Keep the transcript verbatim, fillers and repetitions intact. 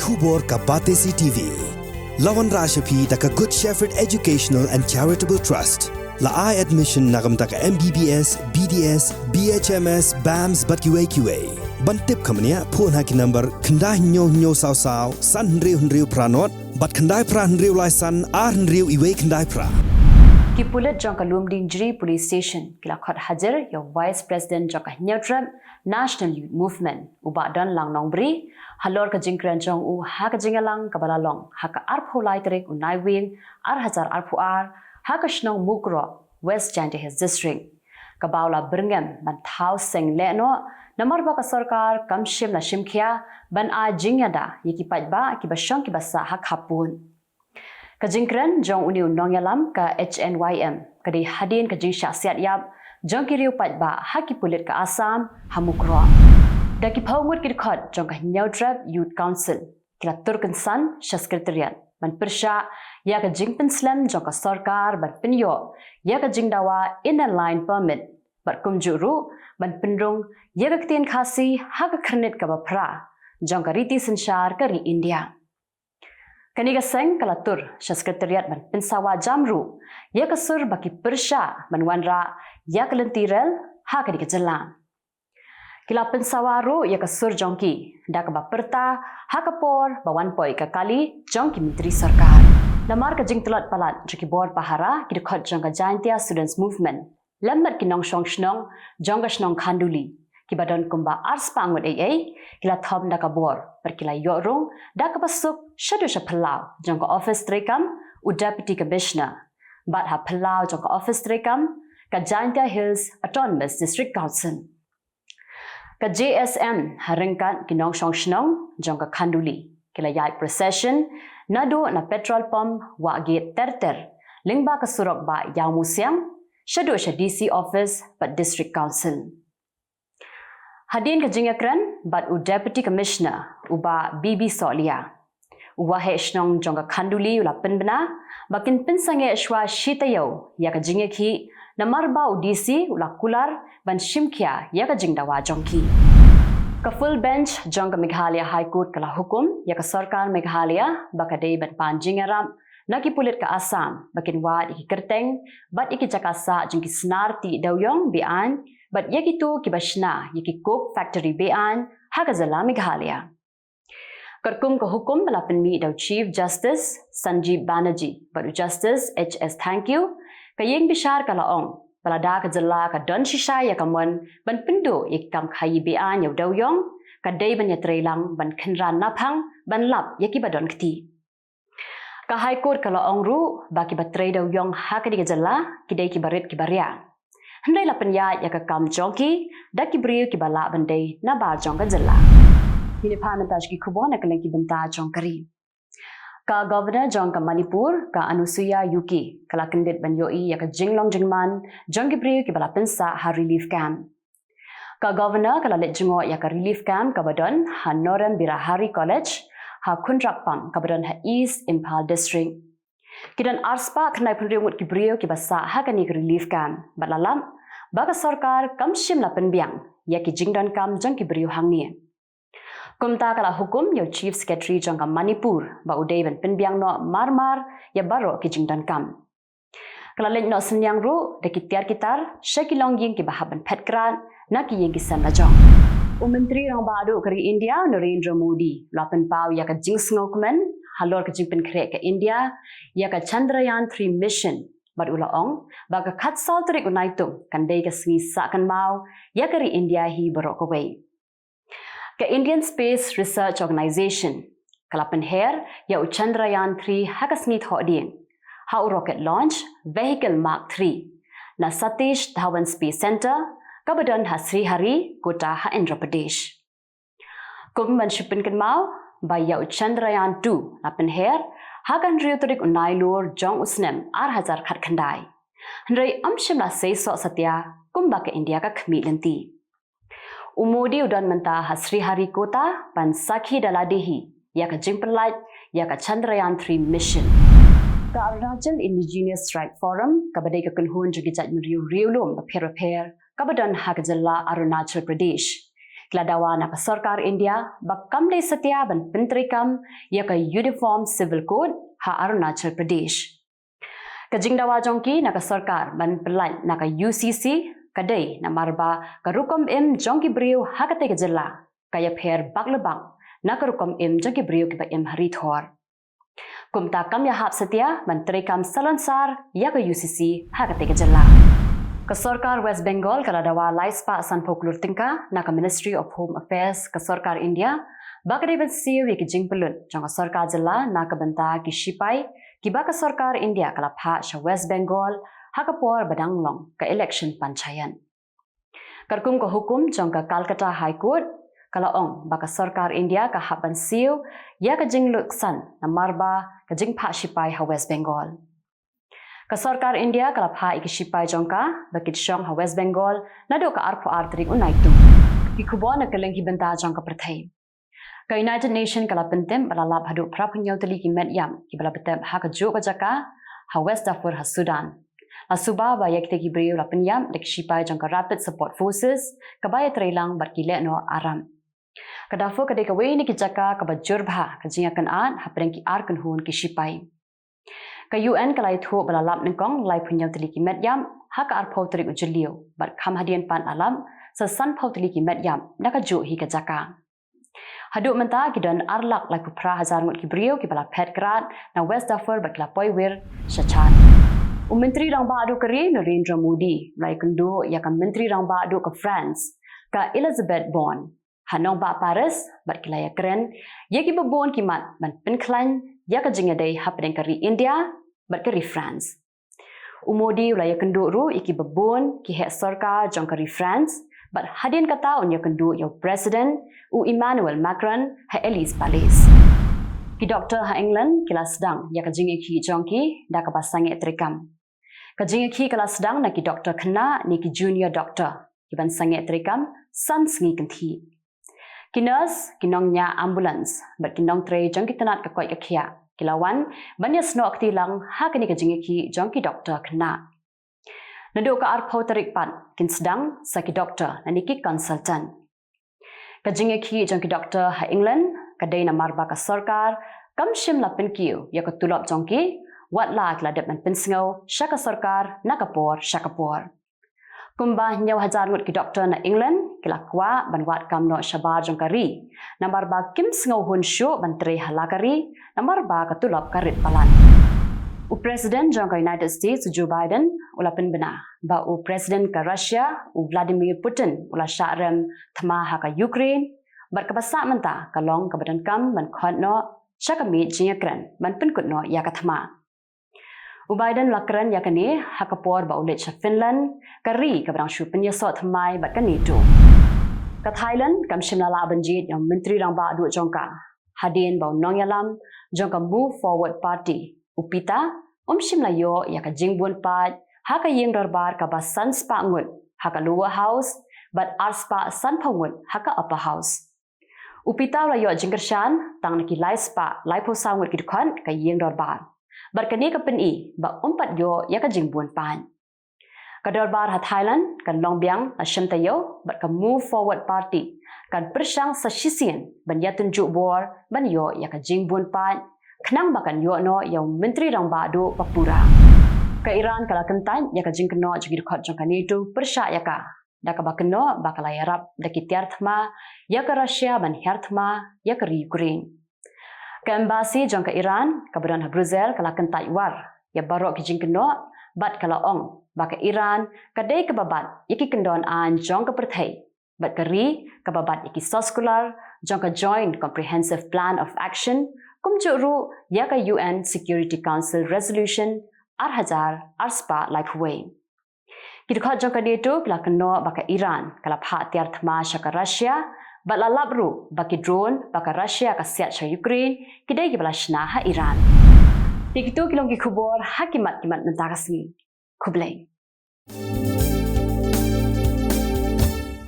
Khubor ka Batesi T V. La wanrah sha phi da ka Good Shepherd Educational and Charitable Trust. La ai admission na ka bynta ka M B B S, B D S, B H M S, BAMS bad kiwei kiwei. Ban tip kham bniah, phone ha ki number khyndai hynñiew hynñiew saw saw san hynriew hynriew phra nod bad khyndai phra hynriew lai san ar hynriew iwei khyndai phra. Ki pulit jong ka Lumdiengjri Police Station ki la khot hajir ïa u Vice President jong ka Hynñiewtrep National Youth Movement, u Bah Donlang Nongbri, halor ka jingkren jong u ha ka jingïalang kaba la long ha ka arphew lai tarik u Naiwieng ar hajar arphew ar, ha ka shnong Mukroh, West Jaintia Hills District. Kaba u la byrngem ban thaw seng lehnoh, namar ba ka sorkar kam shym la shim khia ban ai jingïada ïa ki paidbah kiba shong kiba sah ha khappud. Ka jingkren jong une u nongïalam ka H N Y M ka dei hadien ka jingshah siat ïap jong ki riew paidbah ha ki pulit ka Assam ha Mukroh. Da ki phew ngut ki dkhot jong ka Hynñiewtrep Youth Council ki la tur kynsan sha Secretariat ban pyrshah ïa ka jingpynslem jong ka sorkar ban pynïoh ïa ka jingdawa Inner Line Permit bad kumjuh ruh ban pynrung ïa ka ktien Khasi ha ka khyrnit kaba phra jong ka riti synshar ka ri India. Kane ka seng ka la tur sha Secretariat ban pynsawa jam ruh ïa ka sur ba ki pyrshah ban wanrah ïa ka lynti rel ha kane ka jylla. Ki la pynsawa ruh ïa ka sur jong ki da kaba pyrta ha ka por ba wan poi ka kali jong ki myntri sorkar. Namar ka jingtlot palat jong ki bor pahara, ki dkhot jong ka Jaintia Students Movement lem bad ki nongshong shnong jong ka shnong Khanduli, kiba don kumba arspah ngut ei ei, ki la thom da ka bor bad ki la ïoh rung da kaba suk shaduh sha phyllaw jong ka ophis treikam u Deputy Commissioner bad ha phyllaw jong ka ophis treikam ka Jaintia Hills Autonomous District Council. Ka J S M ha ryngkat ki nongshong shnong jong ka Khanduli ki la ïaid procession naduh na petrol pump Wahgate ter ter, lyngba ka surok Bah Ïawmusiang, shaduh sha D C office bad District Council. Hadien ka jingïakren bad u Deputy Commissioner u Bah B B Sohliya, u waheh shnong jong ka Khanduli u la pynbna ba kin pynsangeh shuwa shi taïew ïa ka jingïakhih, namar ba u D C u la kular ban shim khia ïa ka jingdawa jong ki. Ka full bench jong ka Meghalaya High Court ka la hukum ïa ka sorkar Meghalaya ba ka dei ban pan jingïarap na ki pulit ka Assam ba kin wad ïa ki kyrteng bad ïa ki jaka sah jong ki snar tih dewïong be-aiñ bad ïa kito kiba shna ïa ki coke factory be-aiñ ha ka jylla Meghalaya. Katkum ka hukum ba la pynmih da u Chief Justice Sanjeev Banerjee bad u Justice H S Thangkhiew, ka ïing bishar ka la ong ba lada ka jylla ka don shisha ïa ka mon ban pynduh ïa ki kam khaïi be-aiñ ïa u dewïong, ka dei ban ïatreilang ban kynran naphang ban lap ïa kiba don kti. Ka High Court ka la ong ruh ba kiba trei dewïong ha kane ka jylla ki dei kiba rit kiba riah. Hynrei la pynïaid ïa ka kam jong ki da ki briew kiba lah ban dei nabar jong ka jylla. Ngin ïa phai mynta sha ki khubor na kylleng ki bynta jong ka ri. Ka Governor jong ka Manipur ka Anusuiya Uikey ka la kyndit ban ïohi ïa ka jinglong jingman jong ki briew kiba la pynsah ha relief camp. Ka Governor ka la leit jngoh ïa ka relief camp kaba don ha Norem Birahari College ha Khunrakpam kaba don ha East Imphal District. Ki don arspah khyndai phew hynriew ngut ki briew kiba sah ha kane ka relief camp bad la lap ba ka sorkar kam shym la pynbiang ïa ki jingdonkam jong ki briew hangne. Kumta ka la hukum ïa u Chief Secretary jong ka Manipur ba u dei ban pynbiang noh mar mar ïa baroh ki jingdonkam. Ka la leit noh synñiang ruh da ki tiar ki tar sha ki longïing kiba hap ban phet krad na ki ïing ki sem la jong. U Myntri Rangbah Duh ka ri India u Narendra Modi u la pynpaw ïa ka jingsngewkmen halor ka jingpynkhreh ka India ïa ka Chandrayaan three mission bad u la ong ba ka khatsaw tarik u Naitung kan dei ka sngi sah kynmaw ïa ka ri India hi baroh kawei. Ka Indian Space Research Organisation ka la pynher ïa u Chandrayaan three ha ka sngi Thohdieng ha u rocket launch vehicle Mark three na Satish Dhawan Space Centre kaba don ha Sriharikota ha Andhra Pradesh. Kum ban shu pynkynmaw ba ïa u Chandrayaan two la pynher ha ka hynriew tarik u Nailur jong u snem ar hajar khatkhyndai. Hynrei ym shym la sei soh satia kumba ka India ka khmih lynti. U Modi u don mynta ha Sriharikota ban sakhi da lade hi ïa ka jingpynlait ïa ka Chandrayaan three mission. Ka Arunachal Indigenous Right Forum kaba dei ka kynhun jong ki jaitbynriew riewlum bapher bapher kaba don ha ka jylla Arunachal Pradesh, Ki la dawa na ka sorkar India ba kam dei satia ban pyntreikam ïa ka Uniform Civil Code ha Arunachal Pradesh. Ka jingdawa jong ki na ka sorkar ban pyllait na ka U C C ka dei namar ba ka rukom im jong ki briew ha katei ka jylla ka ïapher bak le bak na ka rukom im jong ki briew kiba im ha ri thor. Kumta kam ïahap satia ban treikam salonsar ïa ka U C C ha katei ka jylla. Ka sorkar West Bengal ka la dawa lai spah sanphew klur tyngka na ka Ministry of Home Affairs ka sorkar India ba ka dei ban siew ïa ki jingpynlut jong ka sorkar jylla na ka bynta ki shipai kiba ka sorkar India ka la phah sha West Bengal ha ka por ba dang long ka election panchayat. Katkum ka hukum jong ka Calcutta High Court ka la ong ba ka sorkar India ka hap ban siew ïa ka jingluksan namar ba ka jingphah shipai ha West Bengal. Ka sorkar India ka la phah ïa ki shipai jong ka ba kin shong ha West Bengal naduh ka arphew ar tarik u Naitung. Ki khubor na kylleng ki bynta jong ka pyrthei. Ka United Nation ka la pyntip ba la lap haduh phra phew hynñiew tylli ki met ïap kiba la btep ha kajuh ka jaka ha West Darfur ha Sudan. La suba ba ïa kitei ki briew la pynïap da ki shipai jong ka Rapid Support Forces kaba ïatreilang bad ki lehnoh Arab. Ka Darfur ka dei kawei na ki jaka kaba jur bha ka jingïakynad hapdeng ki ar kynhun ki shipai. Ka U N ka la ïathuh ba la lap nyngkong lai phew hynñiew tylli ki met ïap ha ka arphew tarik u Jylliew bad kham hadien pat la lap sa sanphew tylli ki met ïap na kajuh hi ka jaka. Haduh mynta ki don ar lak laiphew phra hajar ngut ki briew kiba la phet krad na West Darfur bad ki la poi wir sha Chad. U Myntri Rangbah Duh ka ri Narendra Modi u la ïakynduh ïa ka Myntri Rangbah Duh ka France ka Elisabeth Borne ha nongbah Paris bad ki la ïakren ïa kiba bun ki mat ban pynkhlaiñ ïa ka jingïadei hapdeng ka ri India bad ka ri France. U Modi u la ïakynduh ruh ïa kiba bun ki heh sorkar jong ka ri France bad hadien kata un ïakynduh ïa u President u Emmanuel Macron ha Elysee Palace. Ki doktor ha England ki la sdang ïa ka jingïakhih jong ki da kaba sangeh treikam. Ka jingïakhih ka la sdang na ki doktor khynnah ne ki junior doktor kiban sangeh treikam san sngi kynthih. Ki nurse, ki nongñiah ambulance bad ki nongtrei jong ki tnat ka koit ka khiah ki la wan ban ïasnoh kti lang ha kane ka jingïakhih jong ki doktor khynnah. Naduh ka arphew tarik pat kin sdang sa ki doktor lane ki consultant. Ka jingïakhih jong ki doktor ha England ka dei namar ba ka sorkar kam shym la pynkiew ïa ka tulop jong ki, wat la ki la dep ban pynsngew sha ka sorkar na ka por sha ka por. Kumba hynñiew hajar ngut ki doktor na England ki la kwah ban wad kam noh shabar jong ka ri namar ba kim sngewhun shuh ban trei ha la ka ri namar ba ka tulop ka rit palat. U President jong ka United States u Joe Biden u la pynbna ba u President ka Russia u Vladimir Putin u la shah rem thma ha ka Ukraine bad kaba sah mynta ka long kaba donkam ban khot noh sha ka miej jingïakren ban pynkut noh ïa ka thma. U Biden u la kren ïa kane ha ka por ba u leit sha Finland, ka ri kaba dang shu pynïasoh thymmai bad ka NATO. Ka Thailand kam shym la lah ban jied ïa u Myntri Rangbah Duh jong ka hadien ba u nongïalam jong ka Move Forward Party u Pita um shym la ïoh ïa ka jingbun paid ha ka ïing dorbar kaba san spah ngut ha ka Lower House bad ar spah sanphew ngut ha ka Upper House. U Pita u la ïoh jingkyrshan tang na ki lai spah laiphew saw ngut ki dkhot ka ïing dorbar bad kane ka pyni ba um pat ïoh ïa ka jingbun paid. Ka dorbar ha Thailand kan long biang la shem taïew bad ka Move Forward Party kan pyrshang sa shisien ban ïatynjuh bor ban ïoh ïa ka jingbun paid khnang ba kan ïoh noh ïa u Myntri Rangbah Duh ba pura. Ka Iran ka la kyntait ïa ka jingkynnoh jong ki dkhot jong ka NATO pyrshah ïa ka da kaba kynnoh ba ka la ïarap da ki tiar thma ïa ka Russia ban hiar thma ïa ka ri Ukraine. Ka embassy jong ka Iran kaba don ha Brussels ka la kyntait war ïa baroh ki jingkynnoh bad ka la ong ba ka Iran ka dei kaba bat ïa ki kyndon aiñ jong ka pyrthei bad ka ri kaba bat ïa ki soskular jong ka Joint Comprehensive Plan of Action kumjuh ruh ïa ka U N Security Council Resolution ar hajar ar spah laiphew wei. Ki dkhot jong ka NATO ki la kynnoh ba ka Iran ka la phah tiar thma sha ka Russia bad la lap ruh ba ki drone ba ka Russia ka siat sha Ukraine ki dei kiba la shna ha Iran. Te kito ki long ki khubor ha ki mat ki mat mynta ka sngi. Khublei.